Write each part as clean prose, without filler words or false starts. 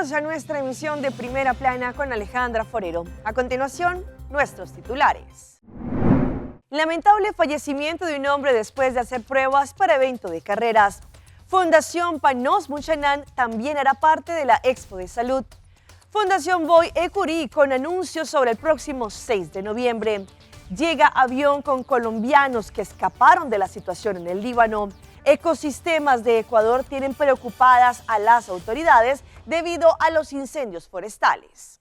Bienvenidos a nuestra emisión de Primera Plana con Alejandra Forero. A continuación, nuestros titulares. Lamentable fallecimiento de un hombre después de hacer pruebas para evento de carreras. Fundación Pa Nos Muchanan también hará parte de la Expo de Salud. Fundación Boy Ecurí con anuncios sobre el próximo 6 de noviembre. Llega avión con colombianos que escaparon de la situación en el Líbano. Ecosistemas de Ecuador tienen preocupadas a las autoridades debido a los incendios forestales.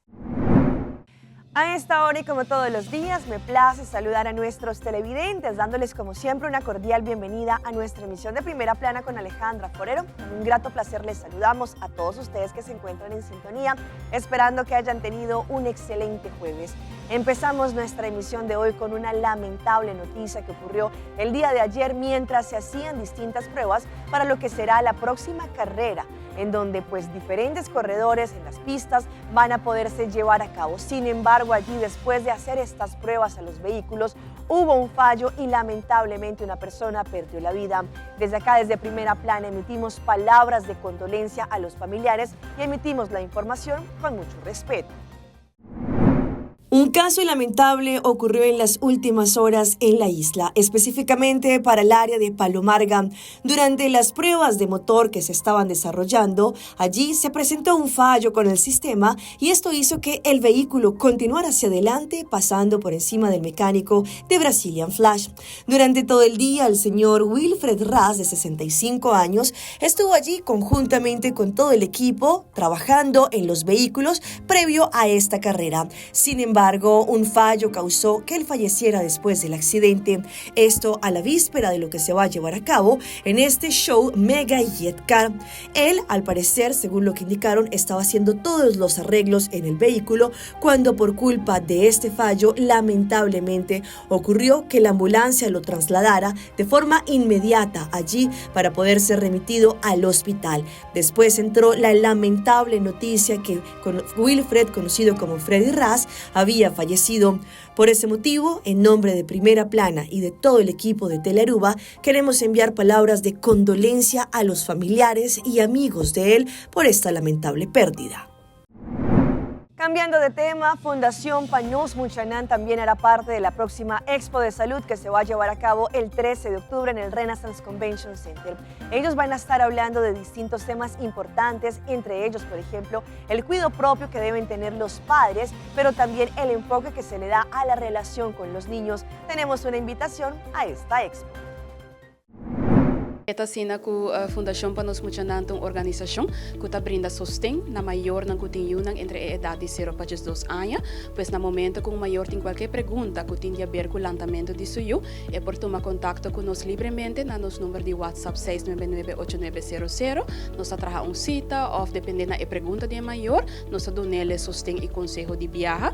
A esta hora y como todos los días, me place saludar a nuestros televidentes, dándoles como siempre una cordial bienvenida a nuestra emisión de Primera Plana con Alejandra Forero. Un grato placer les saludamos a todos ustedes que se encuentran en sintonía, esperando que hayan tenido un excelente jueves. Empezamos nuestra emisión de hoy con una lamentable noticia que ocurrió el día de ayer mientras se hacían distintas pruebas para lo que será la próxima carrera en donde pues diferentes corredores en las pistas van a poderse llevar a cabo. Sin embargo, allí después de hacer estas pruebas a los vehículos, hubo un fallo y lamentablemente una persona perdió la vida. Desde acá, desde Primera Plana, emitimos palabras de condolencia a los familiares y emitimos la información con mucho respeto. Un caso lamentable ocurrió en las últimas horas en la isla, específicamente para el área de Palomarga. Durante las pruebas de motor que se estaban desarrollando, allí se presentó un fallo con el sistema y esto hizo que el vehículo continuara hacia adelante pasando por encima del mecánico de Brazilian Flash. Durante todo el día, el señor Wilfred Raz, de 65 años, estuvo allí conjuntamente con todo el equipo trabajando en los vehículos previo a esta carrera. Sin embargo, un fallo causó que él falleciera después del accidente. Esto a la víspera de lo que se va a llevar a cabo en este show Mega Jet Car. Él, al parecer, según lo que indicaron, estaba haciendo todos los arreglos en el vehículo cuando por culpa de este fallo, lamentablemente, ocurrió que la ambulancia lo trasladara de forma inmediata allí para poder ser remitido al hospital. Después entró la lamentable noticia que Wilfred, conocido como Freddy Raz, había fallecido. Por ese motivo, en nombre de Primera Plana y de todo el equipo de Telearuba, queremos enviar palabras de condolencia a los familiares y amigos de él por esta lamentable pérdida. Cambiando de tema, Fundación Pa Nos Muchanan también hará parte de la próxima Expo de Salud que se va a llevar a cabo el 13 de octubre en el Renaissance Convention Center. Ellos van a estar hablando de distintos temas importantes, entre ellos, por ejemplo, el cuidado propio que deben tener los padres, pero también el enfoque que se le da a la relación con los niños. Tenemos una invitación a esta expo. E ta asina ku Fundashon Pa Nos Muchanan ta un organisashon ku ta brinda sosten na mayornan ku tin yunan entre e edat di sero pa diesdos aña. Pues na momento ku un mayor tin kualke pregunta ku tin di aber ku lantamentu di su yu, e por tuma kontakto ku nos libremente na nos number di WhatsApp seis nuebe nuebe ocho nuebe sero sero. Nos ta traha un sita òf depende na e pregunta di e mayor, nos ta dun'el e sosten i konseho di biaha.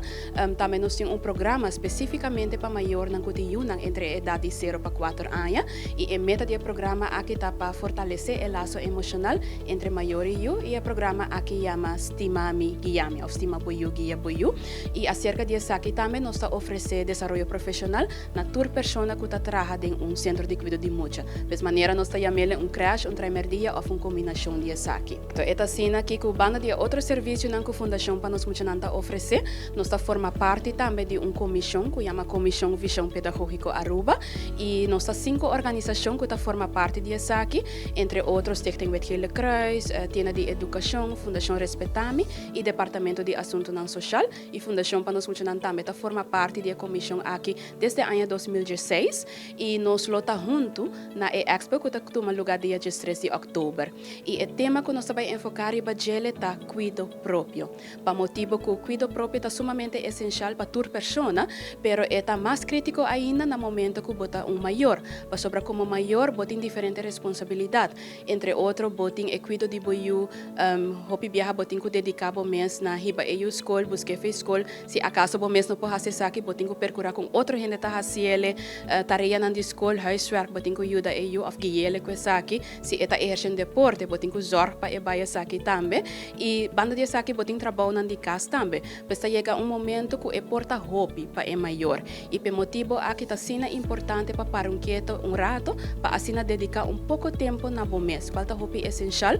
Tambe nos tin un programa spesífikamente pa mayornan ku tin yunan entre e edat di sero pa kuater aña. I e meta di e programa aki ta pa fortalesé e laso emoshonal entre mayor i yu i e programa aki yama Stima Mi, Guia Mi òf Stima Bo Yu, Guia Bo Yu. I aserka di esaki tambe nos ta ofresé desaroyo profeshonal na tur persona ku ta traha den un sentro di kuido di mucha. Pues manera nos ta yam'el un krèsh, un traimerdia òf un kombinashon di esaki. E ta asina aki ku banda di e otro servisionan ku Fundashon pa Nos Muchanan ta ofresé, nos ta forma parti tambe di un komishon ku yama Komishon Vishon Pedagógiko Aruba i nos ta sinku organisashon ku ta forma parti di esaki, entre otro Stichting Wit Gele Kruis, Tienda di Edukashon, Fundashon Respetami i Departamento di Asuntunan Soshal. I Fundashon pa Nos Muchanan tambe ta forma parti di e komishon aki desde aña 2016 i nos lo ta huntu na e expo ku ta tuma lugá dia diestres di òktober. I e tema ku nos ta bai enfoká riba djele ta kuido propio. Pa motibu ku kuido propio ta sumamente esenshal pa tur persona, pero e ta mas krítiko ainda na momento ku bo ta un mayor. Pasobra komo mayor bo tin diferente responsabilidat. Entre otro bo tin e kuido di bo yu, hopi biaha bo tin ku dediká bo mes na hiba e yu skol, busk'é fe skol. Si akaso bo mes no por hasi esaki, bo tin ku perkurá ku un otro hende ta hasiele tareanan di skol, huiswerk, bo tin ku yuda e yu òf gui'ele ku esaki. Si e ta ehersé un deporte, bo tin ku zòrg pa e bai esaki tambe. I banda di esaki bo tin trabounan di kas tambe. Pues ta yega un momento ku e por ta hopi pa e mayor. I p'e motibo aki ta asina importante pa para un keto un rato pa asina dediká un poko tempu na bo mes, kual ta hopi esenshal.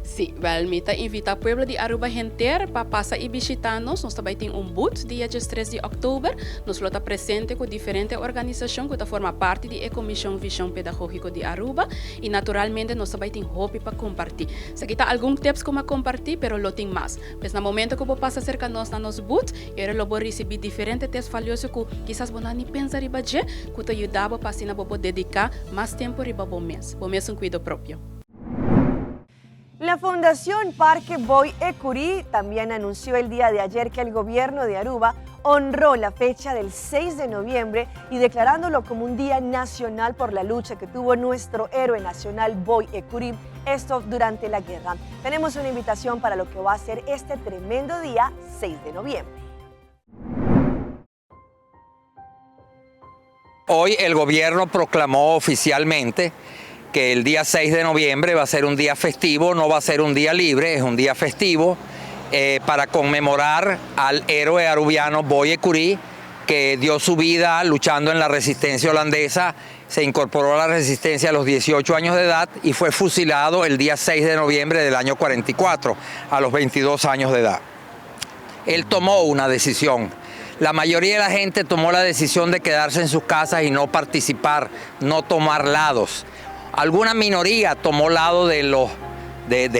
Sí, wel mi ta invita pueblo di Aruba henter pa pasa y bishita nos. Nos ta bay tin un booth dia 13 di october. Nos lo ta presente cu diferente organisacion cu ta forma parti di e Comision Vision Pedagogico di Aruba y naturalmente nos ta bay tin hopi pa comparti. Esaki ta algun tips cu mi a comparti, pero lo tin mas. Pues na momento cu bo pasa cerca nos na nos booth, ora lo bo ricibi diferente tips valioso cu kisas bo no a ni pensa riba dje, cu ta yuda bo pa asina bo por dedica mas tempo riba bo mes, bo mes un cuido propio. La Fundación Parque Boy Ecurí también anunció el día de ayer que el gobierno de Aruba honró la fecha del 6 de noviembre y declarándolo como un día nacional por la lucha que tuvo nuestro héroe nacional Boy Ecurí, esto durante la guerra. Tenemos una invitación para lo que va a ser este tremendo día 6 de noviembre. Hoy el gobierno proclamó oficialmente que el día 6 de noviembre va a ser un día festivo, no va a ser un día libre, es un día festivo para conmemorar al héroe arubiano Boy Ecurí, que dio su vida luchando en la resistencia holandesa, se incorporó a la resistencia a los 18 años de edad y fue fusilado el día 6 de noviembre del año 44, a los 22 años de edad. Él tomó una decisión. La mayoría de la gente tomó la decisión de quedarse en sus casas y no participar, no tomar lados. Alguna minoría tomó lado de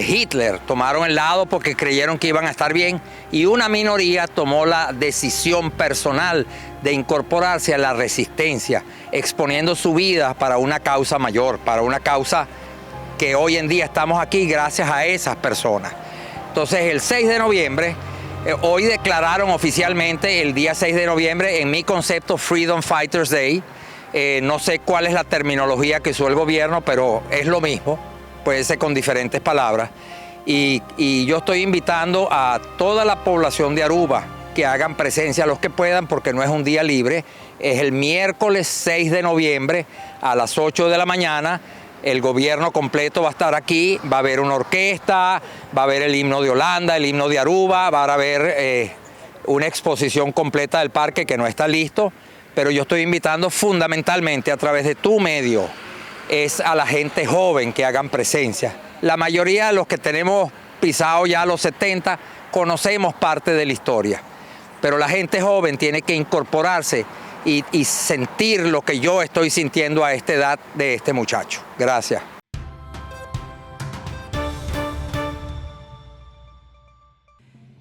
Hitler, tomaron el lado porque creyeron que iban a estar bien, y una minoría tomó la decisión personal de incorporarse a la resistencia, exponiendo su vida para una causa mayor, para una causa que hoy en día estamos aquí gracias a esas personas. Entonces el 6 de noviembre, hoy declararon oficialmente el día 6 de noviembre en mi concepto Freedom Fighters Day. No sé cuál es la terminología que usó el gobierno, pero es lo mismo, puede ser con diferentes palabras. Y yo estoy invitando a toda la población de Aruba que hagan presencia los que puedan, porque no es un día libre. Es el miércoles 6 de noviembre a las 8 de la mañana. El gobierno completo va a estar aquí, va a haber una orquesta, va a haber el himno de Holanda, el himno de Aruba, va a haber una exposición completa del parque que no está listo, pero yo estoy invitando fundamentalmente a través de tu medio, es a la gente joven que hagan presencia. La mayoría de los que tenemos pisado ya los 70 conocemos parte de la historia, pero la gente joven tiene que incorporarse y sentir lo que yo estoy sintiendo a esta edad de este muchacho. Gracias.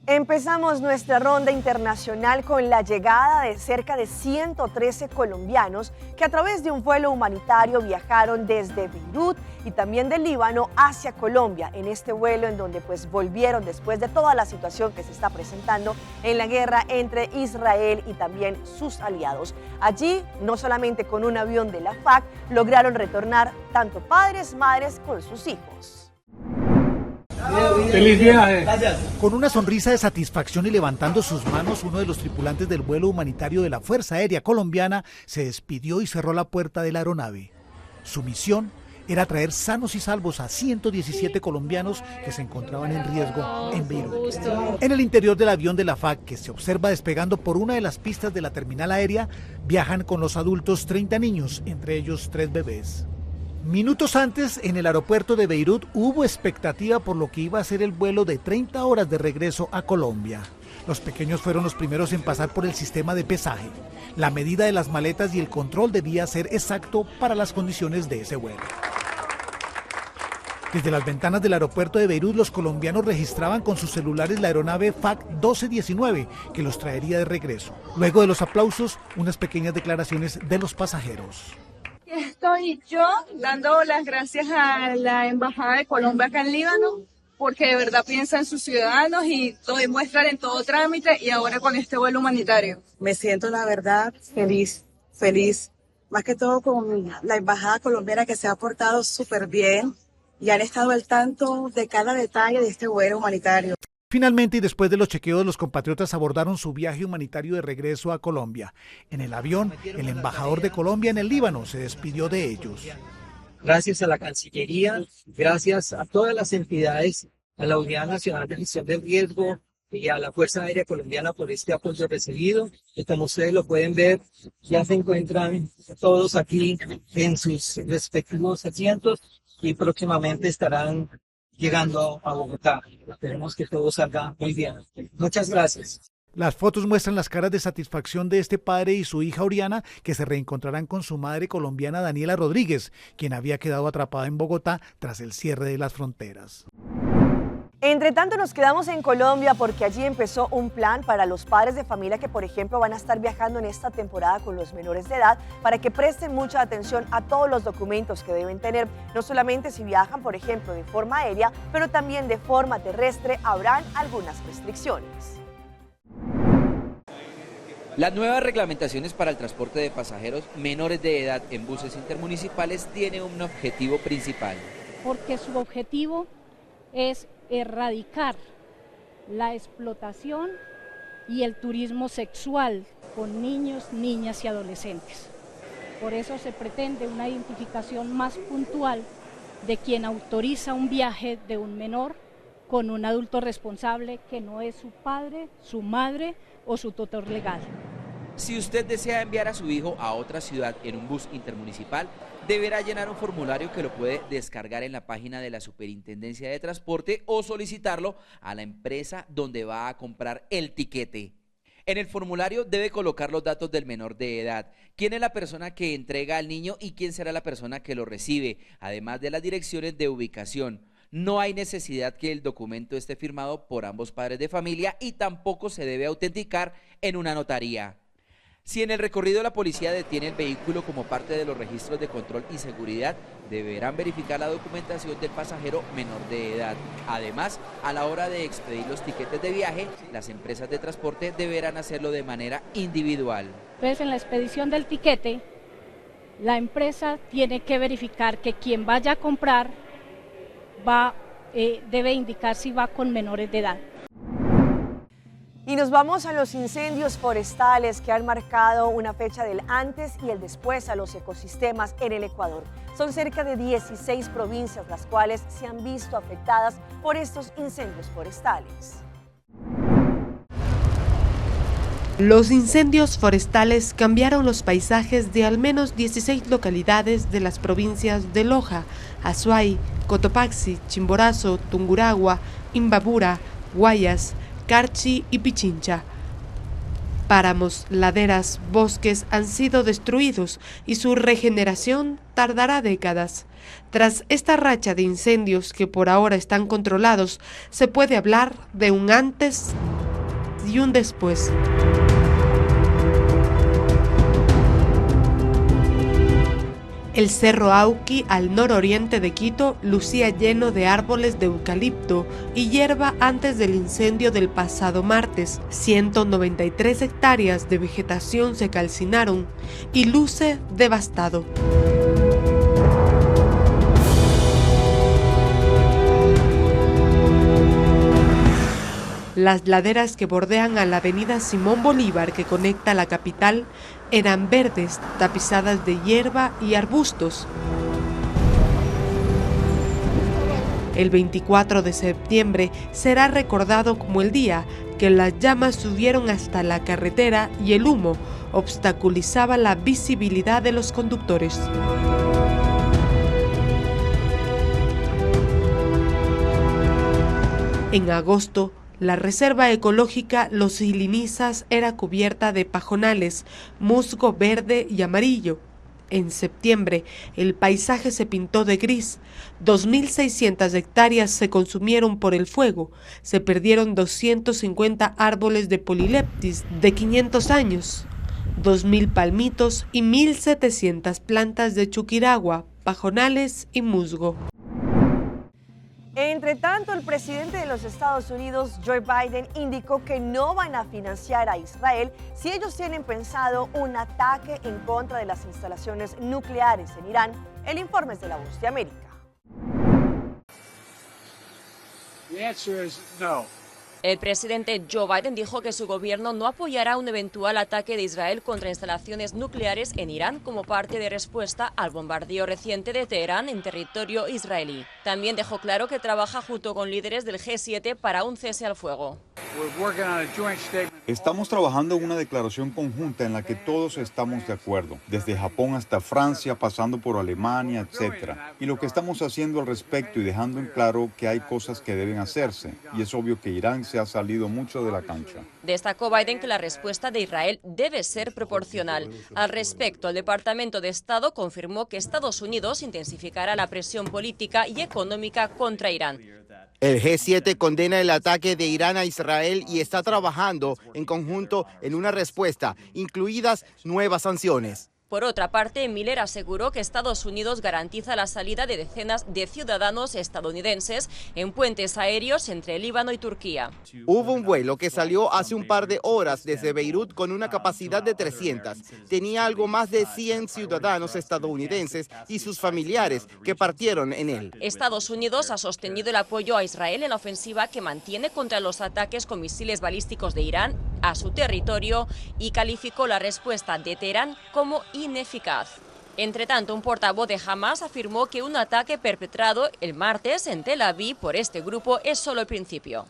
Empezamos nuestra ronda internacional con la llegada de cerca de 113 colombianos que a través de un vuelo humanitario viajaron desde Beirut y también del Líbano hacia Colombia, en este vuelo en donde volvieron después de toda la situación que se está presentando en la guerra entre Israel y también sus aliados. Allí, no solamente con un avión de la FAC, lograron retornar tanto padres, madres con sus hijos. ¡Feliz viaje! Gracias. Con una sonrisa de satisfacción y levantando sus manos, uno de los tripulantes del vuelo humanitario de la Fuerza Aérea Colombiana se despidió y cerró la puerta de la aeronave. Su misión era traer sanos y salvos a 117 colombianos que se encontraban en riesgo en Beirut. En el interior del avión de la FAC, que se observa despegando por una de las pistas de la terminal aérea, viajan con los adultos 30 niños, entre ellos 3 bebés. Minutos antes, en el aeropuerto de Beirut hubo expectativa por lo que iba a ser el vuelo de 30 horas de regreso a Colombia. Los pequeños fueron los primeros en pasar por el sistema de pesaje. La medida de las maletas y el control debía ser exacto para las condiciones de ese vuelo. Desde las ventanas del aeropuerto de Beirut, los colombianos registraban con sus celulares la aeronave FAC 1219, que los traería de regreso. Luego de los aplausos, unas pequeñas declaraciones de los pasajeros. Aquí estoy yo dando las gracias a la Embajada de Colombia acá en Líbano, porque de verdad piensa en sus ciudadanos y lo demuestran en todo trámite y ahora con este vuelo humanitario. Me siento, la verdad, feliz, feliz, más que todo con la Embajada colombiana que se ha portado súper bien y han estado al tanto de cada detalle de este vuelo humanitario. Finalmente, y después de los chequeos, los compatriotas abordaron su viaje humanitario de regreso a Colombia. En el avión, el embajador de Colombia en el Líbano se despidió de ellos. Gracias a la Cancillería, gracias a todas las entidades, a la Unidad Nacional de Gestión del Riesgo y a la Fuerza Aérea Colombiana por este apoyo recibido. Y como ustedes lo pueden ver, ya se encuentran todos aquí en sus respectivos asientos y próximamente estarán llegando a Bogotá. Esperemos que todo salga muy bien. Muchas gracias. Las fotos muestran las caras de satisfacción de este padre y su hija Oriana, que se reencontrarán con su madre colombiana Daniela Rodríguez, quien había quedado atrapada en Bogotá tras el cierre de las fronteras. Entre tanto, nos quedamos en Colombia porque allí empezó un plan para los padres de familia que, por ejemplo, van a estar viajando en esta temporada con los menores de edad para que presten mucha atención a todos los documentos que deben tener, no solamente si viajan, por ejemplo, de forma aérea, pero también de forma terrestre habrán algunas restricciones. Las nuevas reglamentaciones para el transporte de pasajeros menores de edad en buses intermunicipales tienen un objetivo principal. Porque su objetivo es erradicar la explotación y el turismo sexual con niños, niñas y adolescentes. Por eso se pretende una identificación más puntual de quien autoriza un viaje de un menor con un adulto responsable que no es su padre, su madre o su tutor legal. Si usted desea enviar a su hijo a otra ciudad en un bus intermunicipal, deberá llenar un formulario que lo puede descargar en la página de la Superintendencia de Transporte o solicitarlo a la empresa donde va a comprar el tiquete. En el formulario debe colocar los datos del menor de edad, quién es la persona que entrega al niño y quién será la persona que lo recibe, además de las direcciones de ubicación. No hay necesidad que el documento esté firmado por ambos padres de familia y tampoco se debe autenticar en una notaría. Si en el recorrido la policía detiene el vehículo como parte de los registros de control y seguridad, deberán verificar la documentación del pasajero menor de edad. Además, a la hora de expedir los tiquetes de viaje, las empresas de transporte deberán hacerlo de manera individual. Entonces, en la expedición del tiquete, la empresa tiene que verificar que quien vaya a comprar debe indicar si va con menores de edad. Y nos vamos a los incendios forestales que han marcado una fecha del antes y el después a los ecosistemas en el Ecuador. Son cerca de 16 provincias las cuales se han visto afectadas por estos incendios forestales. Los incendios forestales cambiaron los paisajes de al menos 16 localidades de las provincias de Loja, Azuay, Cotopaxi, Chimborazo, Tungurahua, Imbabura, Guayas, Carchi y Pichincha. Páramos, laderas, bosques han sido destruidos y su regeneración tardará décadas. Tras esta racha de incendios que por ahora están controlados, se puede hablar de un antes y un después. El Cerro Auqui, al nororiente de Quito, lucía lleno de árboles de eucalipto y hierba antes del incendio del pasado martes. 193 hectáreas de vegetación se calcinaron y luce devastado. Las laderas que bordean a la avenida Simón Bolívar que conecta la capital eran verdes, tapizadas de hierba y arbustos. El 24 de septiembre será recordado como el día que las llamas subieron hasta la carretera y el humo obstaculizaba la visibilidad de los conductores. En agosto, la reserva ecológica Los Ilinizas era cubierta de pajonales, musgo verde y amarillo. En septiembre, el paisaje se pintó de gris. 2.600 hectáreas se consumieron por el fuego. Se perdieron 250 árboles de polileptis de 500 años, 2.000 palmitos y 1.700 plantas de chuquiragua, pajonales y musgo. Entre tanto, el presidente de los Estados Unidos, Joe Biden, indicó que no van a financiar a Israel si ellos tienen pensado un ataque en contra de las instalaciones nucleares en Irán. El informe es de La Voz de América. The answer is no. El presidente Joe Biden dijo que su gobierno no apoyará un eventual ataque de Israel contra instalaciones nucleares en Irán como parte de respuesta al bombardeo reciente de Teherán en territorio israelí. También dejó claro que trabaja junto con líderes del G7 para un cese al fuego. Estamos trabajando en una declaración conjunta en la que todos estamos de acuerdo, desde Japón hasta Francia, pasando por Alemania, etc. Y lo que estamos haciendo al respecto y dejando en claro que hay cosas que deben hacerse, y es obvio que Irán se ha salido mucho de la cancha. Destacó Biden que la respuesta de Israel debe ser proporcional. Al respecto, el Departamento de Estado confirmó que Estados Unidos intensificará la presión política y económica contra Irán. El G7 condena el ataque de Irán a Israel y está trabajando en conjunto en una respuesta, incluidas nuevas sanciones. Por otra parte, Miller aseguró que Estados Unidos garantiza la salida de decenas de ciudadanos estadounidenses en puentes aéreos entre Líbano y Turquía. Hubo un vuelo que salió hace un par de horas desde Beirut con una capacidad de 300. Tenía algo más de 100 ciudadanos estadounidenses y sus familiares que partieron en él. Estados Unidos ha sostenido el apoyo a Israel en la ofensiva que mantiene contra los ataques con misiles balísticos de Irán a su territorio y calificó la respuesta de Teherán como ineficaz. Entre tanto, un portavoz de Hamas afirmó que un ataque perpetrado el martes en Tel Aviv por este grupo es solo el principio.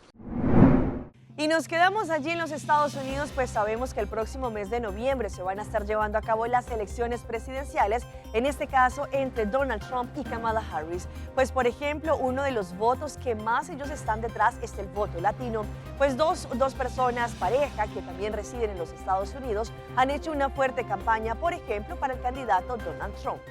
Y nos quedamos allí en los Estados Unidos, pues sabemos que el próximo mes de noviembre se van a estar llevando a cabo las elecciones presidenciales, en este caso entre Donald Trump y Kamala Harris. Pues por ejemplo, uno de los votos que más ellos están detrás es el voto latino, pues dos, dos personas, pareja, que también residen en los Estados Unidos, han hecho una fuerte campaña, por ejemplo, para el candidato Donald Trump.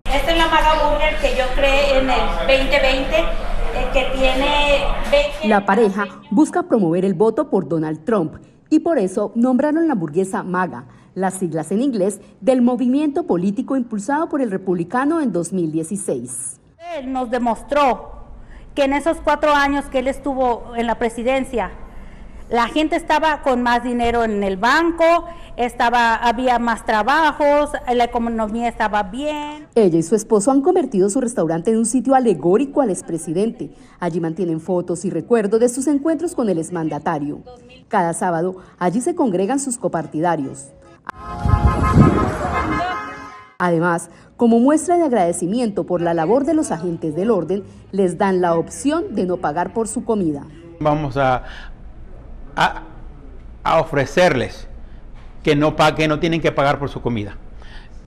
Esta es la Maga Burger que yo creé en el 2020, eh, que tiene bacon. La pareja busca promover el voto por Donald Trump y por eso nombraron la hamburguesa MAGA, las siglas en inglés del movimiento político impulsado por el republicano en 2016. Él nos demostró que en esos cuatro años que él estuvo en la presidencia, la gente estaba con más dinero en el banco, estaba, había más trabajos, la economía estaba bien. Ella y su esposo han convertido su restaurante en un sitio alegórico al expresidente. Allí mantienen fotos y recuerdos de sus encuentros con el exmandatario. Cada sábado, allí se congregan sus copartidarios. Además, como muestra de agradecimiento por la labor de los agentes del orden, les dan la opción de no pagar por su comida. Vamos a, a, a ofrecerles que no, que no tienen que pagar por su comida.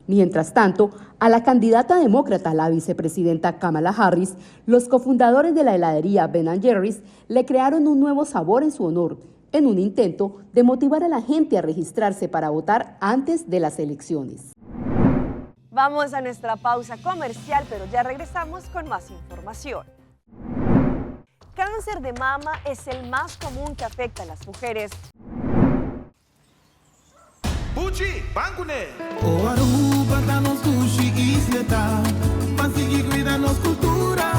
Mientras tanto, a la candidata demócrata, la vicepresidenta Kamala Harris, los cofundadores de la heladería Ben Jerry's le crearon un nuevo sabor en su honor, en un intento de motivar a la gente a registrarse para votar antes de las elecciones. Vamos a nuestra pausa comercial, pero ya regresamos con más información. Cáncer de mama es el más común que afecta a las mujeres. Buchi, ban kuné! O Aruba ta nos dushi isla, pa sigui cuida nos cultura,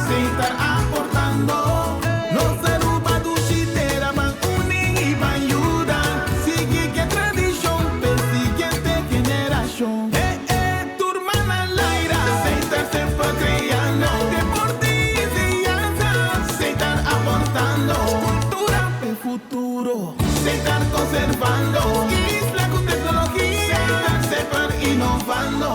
Setar aportando. Nos Aruba dushi tera, ban uni y ban yuda, sigui cu e tradicion, pa siguiente generacion. Eh, eh, tur man laira, Setar semper creando, deporte y enseñanza, Setar aportando, cultura pa futuro, Setar conservando, isla cu tecnologia, Setar semper innovando.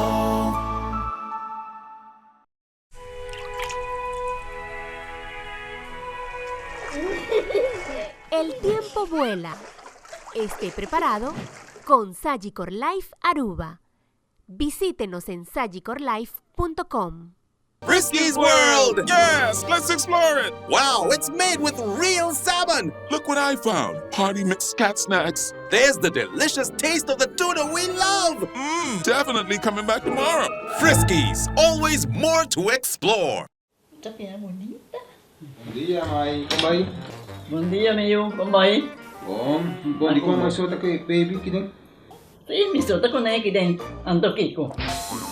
El tiempo vuela. Esté preparado con Sagicor Life Aruba. Visítenos en sagicorlife.com. Frisky's World! Yes, let's explore it! Wow, it's made with real salmon! Look what I found! Party mix cat snacks. There's the delicious taste of the tuna we love! Mmm, definitely coming back tomorrow. Friskies, always more to explore. Bon dia, Mai. Con ta bay? Bon dia, mi yiu. Con ta bay? Bon. Bon dia, con Mai so ta cu baby aki? Si, mi so ta cu ne aki den. Anto kico?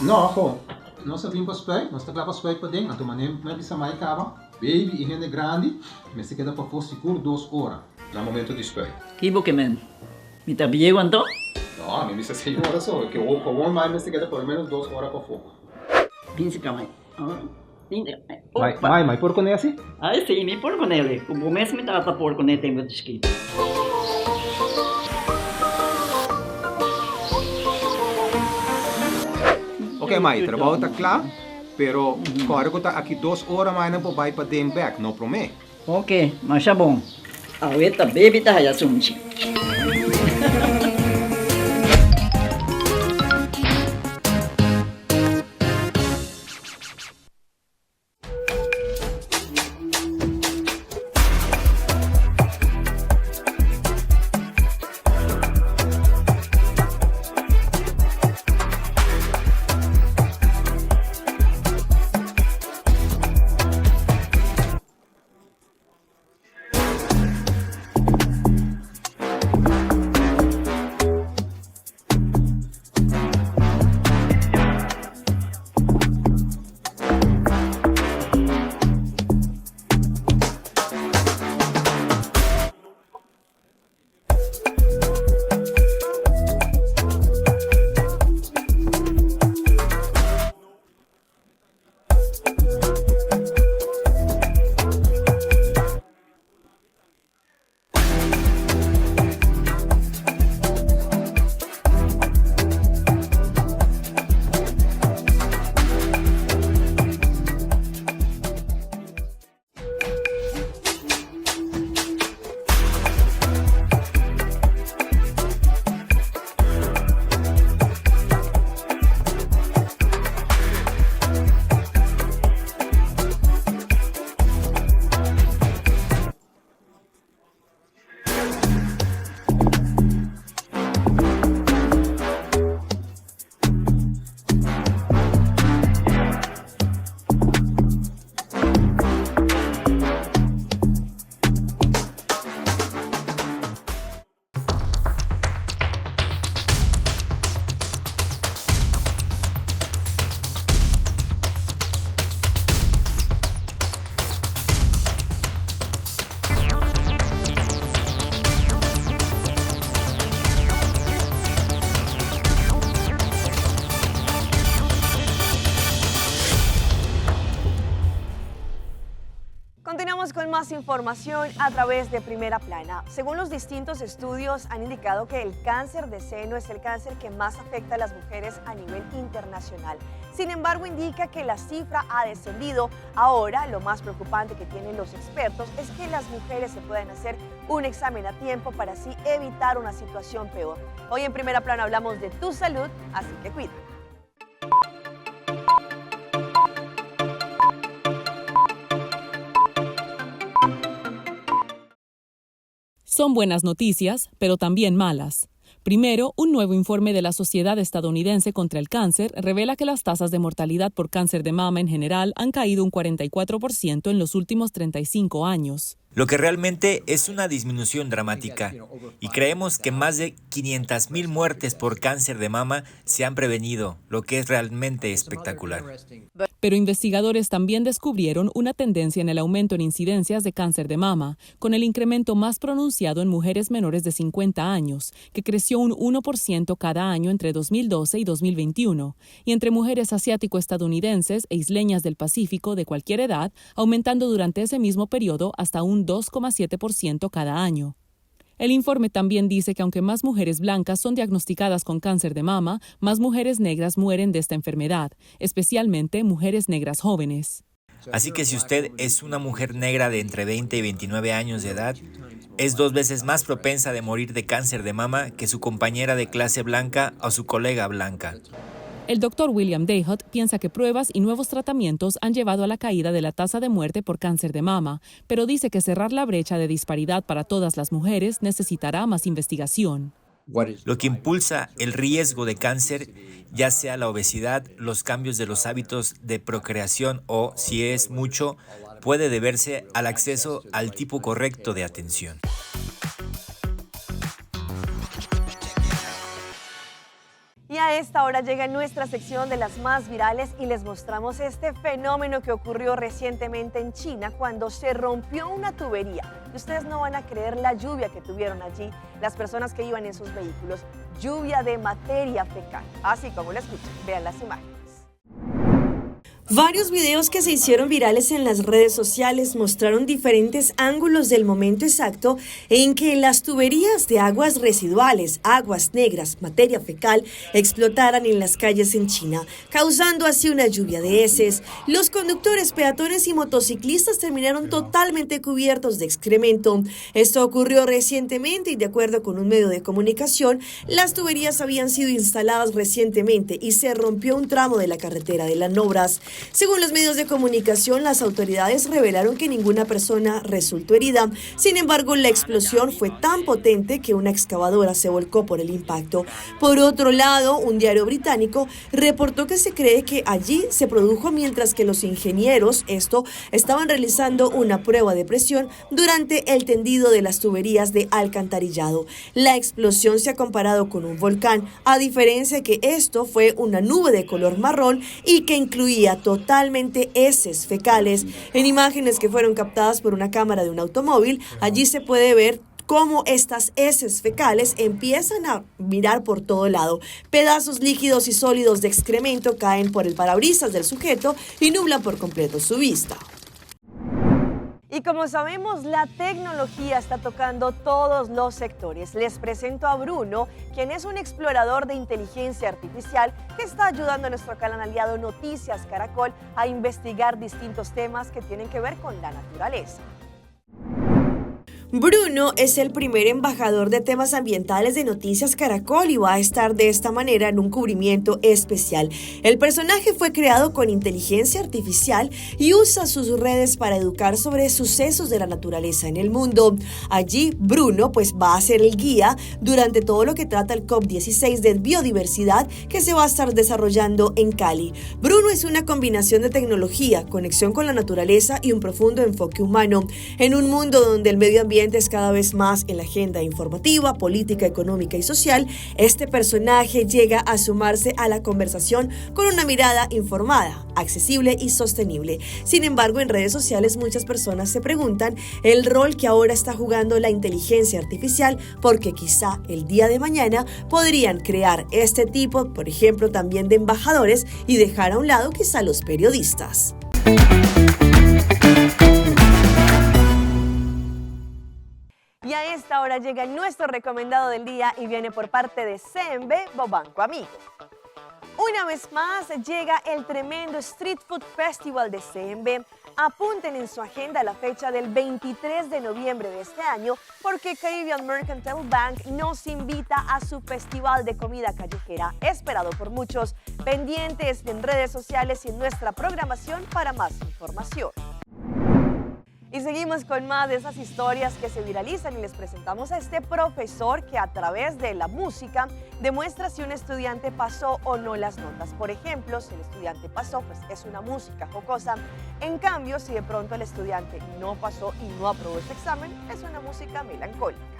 No, ho. Nos a bin pa spuit, nos ta cla pa spuit paden, anto mane mi a bisa Mai caba, baby y hende grandi mester keda pafo sigur dos ora na momento di spuit. Kibo ke men? Mi ta bieu anto? No, mi bisa seis ora so, ke gewoon Mai mester keda por lo menos dos ora pafo. Bin si ca Mai. Mai, mai, mai por cune asi? Ai si, mi por cunele. Cu bo mes mi tata por cune tempo di chikito. Ok mai, trabou ta cla, pero core cu ta aki dos ora mai nan por bay paden bek, no prome. Ok, masha bon. Awe ta baby ta haya sunchi. Continuamos con más información a través de Primera Plana. Según los distintos estudios han indicado que el cáncer de seno es el cáncer que más afecta a las mujeres a nivel internacional. Sin embargo, indica que la cifra ha descendido. Ahora, lo más preocupante que tienen los expertos es que las mujeres se puedan hacer un examen a tiempo para así evitar una situación peor. Hoy en Primera Plana hablamos de tu salud, así que cuídate. Son buenas noticias, pero también malas. Primero, un nuevo informe de la Sociedad Estadounidense contra el Cáncer revela que las tasas de mortalidad por cáncer de mama en general han caído un 44% en los últimos 35 años. Lo que realmente es una disminución dramática y creemos que más de 500.000 muertes por cáncer de mama se han prevenido, lo que es realmente espectacular. Pero investigadores también descubrieron una tendencia en el aumento en incidencias de cáncer de mama, con el incremento más pronunciado en mujeres menores de 50 años, que creció un 1% cada año entre 2012 y 2021, y entre mujeres asiático-estadounidenses e isleñas del Pacífico de cualquier edad, aumentando durante ese mismo periodo hasta un 2,7% cada año. El informe también dice que aunque más mujeres blancas son diagnosticadas con cáncer de mama, más mujeres negras mueren de esta enfermedad, especialmente mujeres negras jóvenes. Así que si usted es una mujer negra de entre 20 y 29 años de edad, es dos veces más propensa de morir de cáncer de mama que su compañera de clase blanca o su colega blanca. El doctor William Dayhot piensa que pruebas y nuevos tratamientos han llevado a la caída de la tasa de muerte por cáncer de mama, pero dice que cerrar la brecha de disparidad para todas las mujeres necesitará más investigación. Lo que impulsa el riesgo de cáncer, ya sea la obesidad, los cambios de los hábitos de procreación o, si es mucho, puede deberse al acceso al tipo correcto de atención. Y a esta hora llega nuestra sección de las más virales y les mostramos este fenómeno que ocurrió recientemente en China cuando se rompió una tubería. Y ustedes no van a creer la lluvia que tuvieron allí las personas que iban en sus vehículos. Lluvia de materia fecal. Así como lo escuchan, vean las imágenes. Varios videos que se hicieron virales en las redes sociales mostraron diferentes ángulos del momento exacto en que las tuberías de aguas residuales, aguas negras, materia fecal, explotaran en las calles en China, causando así una lluvia de heces. Los conductores, peatones y motociclistas terminaron totalmente cubiertos de excremento. Esto ocurrió recientemente y de acuerdo con un medio de comunicación, las tuberías habían sido instaladas recientemente y se rompió un tramo de la carretera de las Obras. Según los medios de comunicación, las autoridades revelaron que ninguna persona resultó herida. Sin embargo, la explosión fue tan potente que una excavadora se volcó por el impacto. Por otro lado, un diario británico reportó que se cree que allí se produjo mientras que los ingenieros, esto, estaban realizando una prueba de presión durante el tendido de las tuberías de alcantarillado. La explosión se ha comparado con un volcán, a diferencia que esto fue una nube de color marrón y que incluía totalmente heces fecales. En imágenes que fueron captadas por una cámara de un automóvil, allí se puede ver cómo estas heces fecales empiezan a mirar por todo lado. Pedazos líquidos y sólidos de excremento caen por el parabrisas del sujeto y nublan por completo su vista. Y como sabemos, la tecnología está tocando todos los sectores. Les presento a Bruno, quien es un explorador de inteligencia artificial que está ayudando a nuestro canal aliado Noticias Caracol a investigar distintos temas que tienen que ver con la naturaleza. Bruno es el primer embajador de temas ambientales de Noticias Caracol y va a estar de esta manera en un cubrimiento especial. El personaje fue creado con inteligencia artificial y usa sus redes para educar sobre sucesos de la naturaleza en el mundo. Allí Bruno pues va a ser el guía durante todo lo que trata el COP16 de biodiversidad que se va a estar desarrollando en Cali. Bruno es una combinación de tecnología, conexión con la naturaleza y un profundo enfoque humano. En un mundo donde el medio ambiente es cada vez más en la agenda informativa, política, económica y social, este personaje llega a sumarse a la conversación con una mirada informada, accesible y sostenible. Sin embargo, en redes sociales muchas personas se preguntan el rol que ahora está jugando la inteligencia artificial, porque quizá el día de mañana podrían crear este tipo, por ejemplo, también de embajadores y dejar a un lado quizá los periodistas. Y a esta hora llega nuestro recomendado del día y viene por parte de CMB Bobanco Amigo. Una vez más llega el tremendo Street Food Festival de CMB. Apunten en su agenda la fecha del 23 de noviembre de este año porque Caribbean Mercantile Bank nos invita a su festival de comida callejera, esperado por muchos. Pendientes en redes sociales y en nuestra programación para más información. Y seguimos con más de esas historias que se viralizan y les presentamos a este profesor que a través de la música demuestra si un estudiante pasó o no las notas. Por ejemplo, si el estudiante pasó, pues es una música jocosa. En cambio, si de pronto el estudiante no pasó y no aprobó su examen, es una música melancólica.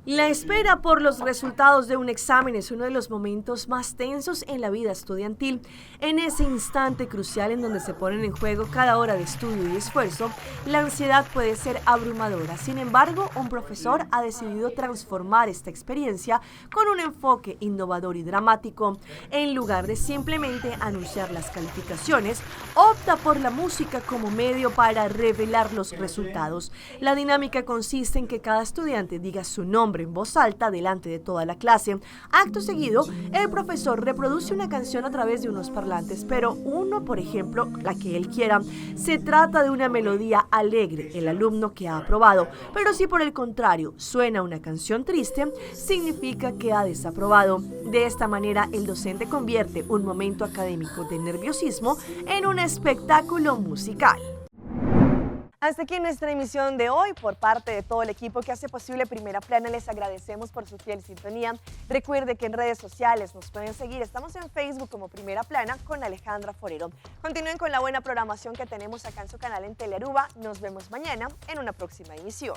La espera por los resultados de un examen es uno de los momentos más tensos en la vida estudiantil. En ese instante crucial en donde se ponen en juego cada hora de estudio y esfuerzo, la ansiedad puede ser abrumadora. Sin embargo, un profesor ha decidido transformar esta experiencia con un enfoque innovador y dramático. En lugar de simplemente anunciar las calificaciones, opta por la música como medio para revelar los resultados. La dinámica consiste en que cada estudiante diga su nombre en voz alta delante de toda la clase. Acto seguido, el profesor reproduce una canción a través de unos parlantes, pero uno, por ejemplo, la que él quiera. Se trata de una melodía alegre, el alumno que ha aprobado, pero si por el contrario suena una canción triste, significa que ha desaprobado. De esta manera, el docente convierte un momento académico de nerviosismo en un espectáculo musical. Hasta aquí nuestra emisión de hoy. Por parte de todo el equipo que hace posible Primera Plana, les agradecemos por su fiel sintonía. Recuerde que en redes sociales nos pueden seguir. Estamos en Facebook como Primera Plana con Alejandra Forero. Continúen con la buena programación que tenemos acá en su canal en Telearuba. Nos vemos mañana en una próxima emisión.